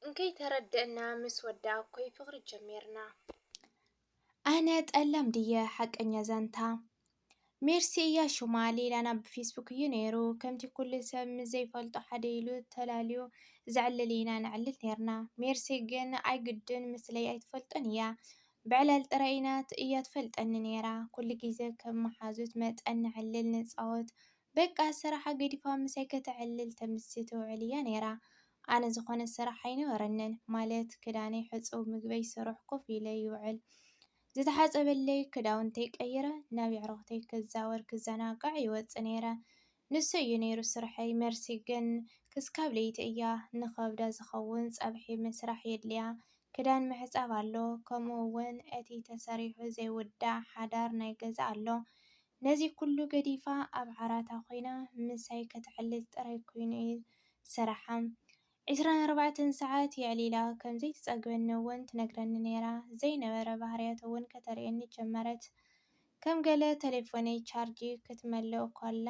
እንከይተረደእና ምስ ወዳ ኣኮይ ፍቕሪ ጀሚርና። ኣነ ጠላም ድየ ሓቀኛ ዛንታ? ሜርሲ እያ ሹማ፣ ሌላ ናብ ፌስቡክ እዩ ነይሩ። ከምቲ ኩሉ ሰብ ምስ ዘይፈልጦ ሓደ ኢሉ ተላልዩ ዘዕልል ኢና ነዕልል ነይርና። ሜርሲ ግን ኣይግድን ምስለይ ኣይትፈልጦን እያ። ብዕላል ጥራይ ኢና እያ ትፈልጠኒ ነይራ። ኩሉ ግዜ ከም መሓዙት መጠን ነዕልል ንጻወት። በቃ ስራሓ ገዲፋ ምሳይ ከተዕልል ተምሲ ትውዕል እያ ነይራ። ኣነ ዝኾነ ስራሕ ኣይነበረንን፣ ማለት ክዳነይ ሕጹብ፣ ምግበይ ስሩሕ፣ ኮፍ ኢለ ይውዕል። ዝተሓጸበለይ ክዳውንተይ ቀይረ ናብ የዕሩኽተይ ክዛወር ክዘናጋዕ ይወጽእ ነይረ። ንሱ እዩ ነይሩ ስርሐይ። መርሲ ግን ክስካብ ለይቲ እያ ንኸብዳ ዝኸውን ጸብሒ ምስራሕ የድልያ። ክዳን ምሕጻብ ኣሎ፣ ከምኡ እውን እቲ ተሰሪሑ ዘይውዳእ ሓዳር ናይ ገዛ ኣሎ። ነዚ ኩሉ ገዲፋ ኣብ ዓራታ ኮይና ምሳይ ከተዕልል ጥራይ ኮይኑ እዩ ስርሓ። ዒስራን ኣርባዕተን ሰዓት የዕሊላ ከም ዘይትጸግበኒ እውን ትነግረኒ ነይራ። ዘይነበረ ባህርያት እውን ከተርእየኒ ጀመረት። ከም ገለ ተሌፎነይ ቻርጅ ክትመልእ ከላ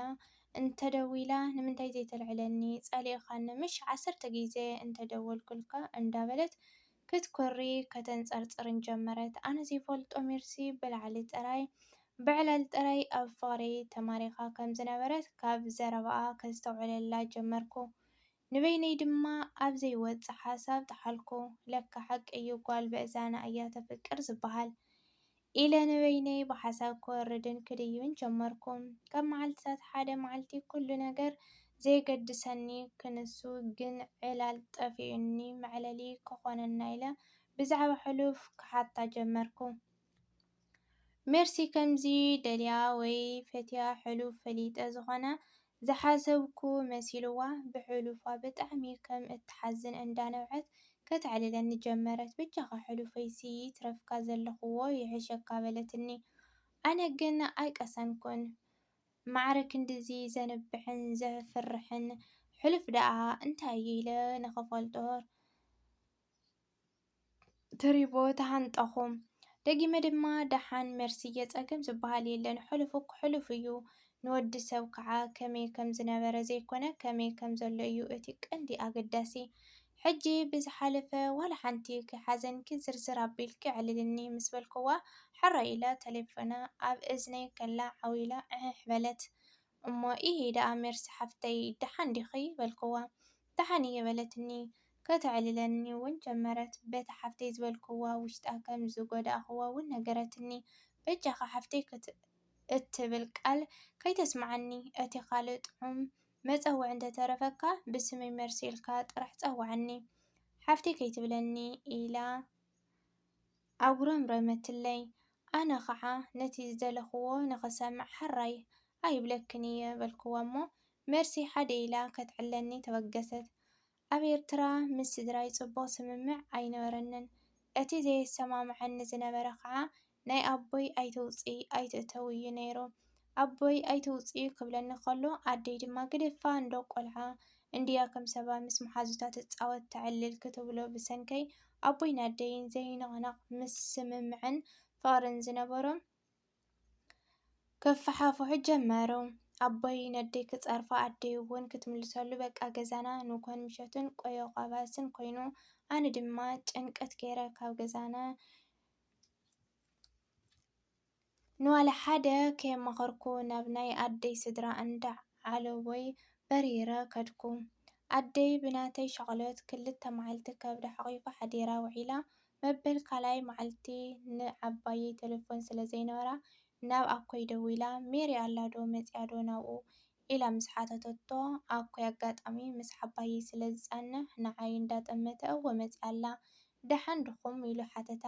እንተደዊላ፣ "ንምንታይ ዘይተልዕለኒ? ጸሊእኻኒ ምሽ? ዓሰርተ ግዜ እንተደወልኩልካ?" እንዳበለት ክትኮሪ ከተንጸርጽርን ጀመረት። ኣነ ዘይፈልጦ ሜርሲ ብላዕሊ ጥራይ፣ ብዕላል ጥራይ ኣብ ፍቕረይ ተማሪኻ ከም ዝነበረት ካብ ዘረባኣ ከስተውዕለላ ጀመርኩ። ንበይነይ ድማ ኣብ ዘይወጽእ ሓሳብ ጠሓልኩ። ለካ ሓቂ እዩ፣ ጓል በእዛና እያ ተፍቅር ዝበሃል። ኢለ ንበይነይ ብሓሳብ ክወርድን ክድይብን ጀመርኩ። ካብ መዓልትታት ሓደ መዓልቲ ኩሉ ነገር ዘየገድሰኒ ክንሱ ግን ዕላል ጠፊኡኒ መዕለሊ ክኾነና ኢለ ብዛዕባ ሕሉፍ ክሓታ ጀመርኩ። ሜርሲ ከምዚ ደልያ ወይ ፈትያ ሕሉፍ ፈሊጠ ዝኾነ ዝሓሰብኩ መሲልዋ ብሕሉፋ ብጣዕሚ ከም እትሓዝን እንዳነብዐት ከተዕልለኒ ጀመረት። "በጃኻ ሕሉፈይሲ ይትረፍካ ዘለኽዎ ይሕሸካ" በለትኒ። ኣነ ግን ኣይቀሰንኩን። ማዕረ ክንድዚ ዘንብዕን ዘፍርሕን ሕሉፍ ደኣ እንታይ እዩ ኢለ ንኽፈልጦ ትሪቦ ተሃንጠኹ። ደጊመ ድማ ደሓን መርስየ፣ ጸገም ዝበሃል የለን፣ ሕሉፍ እኮ ሕሉፍ እዩ። ንወዲ ሰብ ከዓ ከመይ ከም ዝነበረ ዘይኮነ ከመይ ከም ዘሎ እዩ እቲ ቀንዲ ኣገዳሲ። ሕጂ ብዝሓለፈ ዋላ ሓንቲ ከይሓዘንኪ ዝርዝር ኣቢልኪ ኣዕልልኒ ምስ በልክዋ፣ ሕራይ ኢላ ተሌፎና ኣብ እዝነይ ከላ ዓው ኢላ ዕሕሕ በለት። እሞ ኢሂ ደኣ ሜርሲ ሓፍተይ ደሓን ዲኺ በልክዋ። ደሓን እየ በለትኒ። ከተዕልለኒ እውን ጀመረት። በቲ ሓፍተይ ዝበልክዋ ውሽጣ ከም ዝጎዳእኽዋ እውን ነገረትኒ። በጃኻ ሓፍተይ ክት-፣ እትብል ቃል ከይተስምዓኒ፣ እቲ ካልእ ጥዑም መጸውዒ እንተተረፈካ ብስመይ መርሲ ኢልካ ጥራሕ ጸውዓኒ። ሓፍተይ ከይትብለኒ ኢላ ኣጉረምረመትለይ። ኣነ ኸዓ ነቲ ዝደለኽዎ ንኽሰምዕ ሕራይ ኣይብለክን እየ በልክዋ እሞ፣ መርሲ ሓደ ኢላ ከትዕለኒ ተበገሰት። ኣብ ኤርትራ ምስ ስድራይ ጽቡቕ ስምምዕ ኣይነበረንን። እቲ ዘየሰማምዓኒ ዝነበረ ኸዓ ናይ ኣቦይ ኣይትውጽኢ ኣይትእተዊ እዩ ነይሩ። ኣቦይ ኣይትውጽኢ ክብለኒ ከሎ ኣደይ ድማ ግደፋ እንዶ ቆልዓ እንድያ ከም ሰባ ምስ መሓዙታ ትጻወት ተዕልል ክትብሎ ብሰንከይ ኣቦይን ኣደይን ዘይንቕነቕ ምስ ስምምዕን ፍቕርን ዝነበሮም ክፈሓፍሑ ጀመሩ። ኣቦይ ነደይ ክጸርፋ ኣደይ እውን ክትምልሰሉ በቃ ገዛና ንግሆን ምሸትን ቆዮ ቃባስን ኮይኑ ኣነ ድማ ጭንቀት ገይረ ካብ ገዛና ንዋላ ሓደ ከየማኸርኩ ናብ ናይ ኣደይ ስድራ እንዳ ዓለቦይ በሪረ ከድኩ። ኣደይ ብናተይ ሻቕሎት ክልተ መዓልቲ ከብዳ ሓቒፋ ሓዲራ ውዒላ። መበል ካልኣይ መዓልቲ ንዓባየይ ቴሌፎን ስለ ዘይነበራ ናብ ኣኮይ ደዊላ፣ "ሜሪ ኣላ ዶ መጺኣ ዶ ናብኡ?" ኢላ ምስ ሓተተቶ፣ ኣኮይ ኣጋጣሚ ምስ ዓባየይ ስለ ዝጸንሕ ንዓይ እንዳጠመተ፣ "እወ መጺኣ ኣላ፣ ደሓን ዲኹም?" ኢሉ ሓተታ።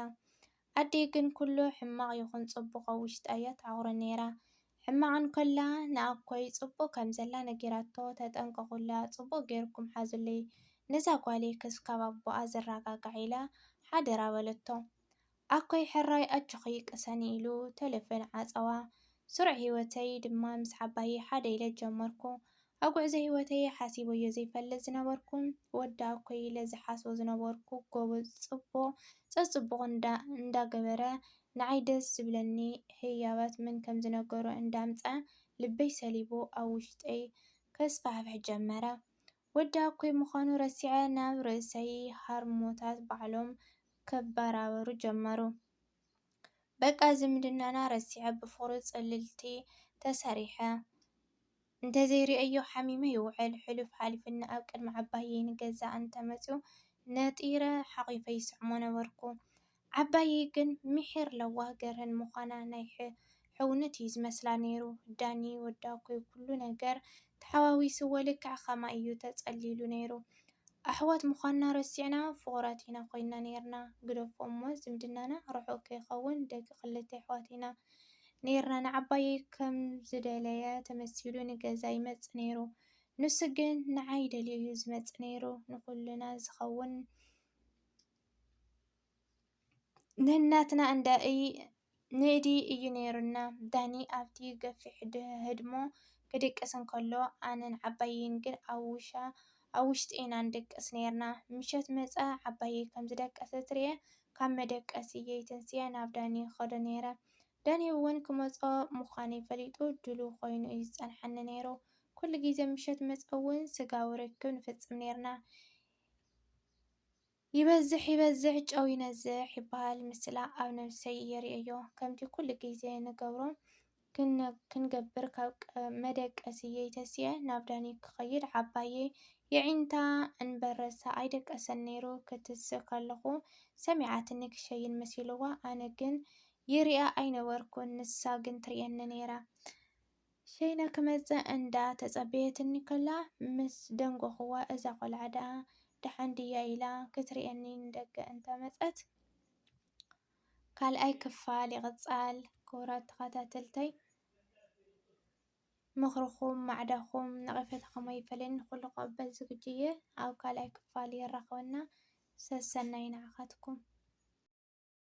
ኣደይ ግን ኩሉ ሕማቕ ይኹን ጽቡቕ ኣብ ውሽጣ እያ ትዓቑሮ ነይራ። ሕማቕ እንከላ ንኣኮይ ጽቡቕ ከም ዘላ ነጊራቶ፣ "ተጠንቀቑላ፣ ጽቡቕ ገይርኩም ሓዙለይ፣ ነዛ ጓለይ ክስካብ ኣቦኣ ዝረጋጋዕ" ኢላ ሓደራ በለቶ። ኣኮይ ሕራይ ኣጆኺ ቅሰኒ ኢሉ ተሌፎን ዓጸዋ። ስሩዕ ህይወተይ ድማ ምስ ዓባየይ ሓደ ኢለ ጀመርኩ። ኣብ ጉዕዞ ህይወተይ ሓሲበዮ ዘይፈልጥ ዝነበርኩ፣ ወዲ ኣኮይ ኢለ ዝሓስቦ ዝነበርኩ ጎበዝ፣ ጽቡቕ፣ ጸጽቡቕ እንዳ-፣ እንዳገበረ ንዓይ ደስ ዝብለኒ ህያባት መን ከም ዝነገሮ እንዳምጸ ልበይ ሰሊቡ ኣብ ውሽጠይ ከስፋሕፍሕ ጀመረ። ወዲ ኣኮይ ምዃኑ ረሲዐ ናብ ርእሰይ ሃርሞታት ባዕሎም ክበራበሩ ጀመሩ። በቃ ዝምድናና ረሲዐ ብፍቕሩ ጽልልቲ ተሰሪሐ። እንተዘይርእዮ ሓሚመ ይውዕል። ሕሉፍ ሓሊፉኒ ኣብ ቅድሚ ዓባየይ ንገዛ እንተመጺኡ ነጢረ ሓቒፈ ይስዕሞ ነበርኩ። ዓባየይ ግን ምሒር ለዋህ ገርህን ምዃና ናይ ሕ- ሕውነት እዩ ዝመስላ ነይሩ። ዳኒ ወዲ ኣኮይ ኩሉ ነገር ተሓዋዊስዎ ልክዕ ከማይ እዩ ተጸሊሉ ነይሩ። ኣሕዋት ምዃንና ረሲዕና ፍቑራት ኢና ኮይንና ነይርና። ግደፎ እሞ ዝምድናና ርሑቕ ከይኸውን ደቂ ክልተ ኣሕዋት ኢና ነይርና። ንዓባየይ ከም ዝደለየ ተመሲሉ ንገዛ ይመጽእ ነይሩ። ንሱ ግን ንዓይ ደልዩ እዩ ዝመጽእ ነይሩ። ንኹልና ዝኸውን ነናትና እንዳ እይ- ንእዲ እዩ ነይሩና። ዳኒ ኣብቲ ገፊሕ ድ- ህድሞ ክድቅስ እንከሎ ኣነን ዓባየይን ግን ኣብ ውሻ ኣብ ውሽጢ ኢና ንድቅስ ነይርና። ምሸት መጸ ዓባየይ ከም ዝደቀሰት ርእየ ካብ መደቀስየይ ተንሲኤ ናብ ዳኒ ይኸዶ ነይረ። ዳኒ እውን ክመጾ ምዃነይ ፈሊጡ ድሉው ኮይኑ እዩ ዝጸንሓኒ ነይሩ። ኩሉ ግዜ ምሸት መጸ እውን ስጋዊ ርክብ ንፍጽም ነይርና። ይበዝሕ ይበዝሕ ጨው ይነዝሕ ይበሃል ምስላ ኣብ ነብሰይ እየ ርእየዮ። ከምቲ ኩሉ ግዜ ንገብሮ ክን- ክንገብር ካብ ቀ- መደቀስየይ ተሲኤ ናብ ዳኒ ክኸይድ ዓባየይ የዒንታ እንበረሳ ኣይደቀሰን ነይሩ። ክትስእ ከለኹ ሰሚዓትኒ ክሸይን መሲልዋ ኣነ ግን ይሪኣ ኣይነበርኩን ንሳ ግን ትርእየኒ ነይራ። ሸይነ ክመጽእ እንዳ ተጸበየትኒ ከላ ምስ ደንጎኽዋ እዛ ቆልዓ ደኣ ደሓን ድያ ኢላ ክትርእየኒ ንደገ እንተ መጸት ካልኣይ ክፋል ይቕጻል። ክቡራት ተኸታተልተይ ምኽርኹም ማዕዳኹም ነቐፌታኹም ኣይፈለየኒ ኩሉ ክቕበል ዝግጁ እየ። ኣብ ካልኣይ ክፋል የራኽበና። ሰሰናይ ንዓኻትኩም።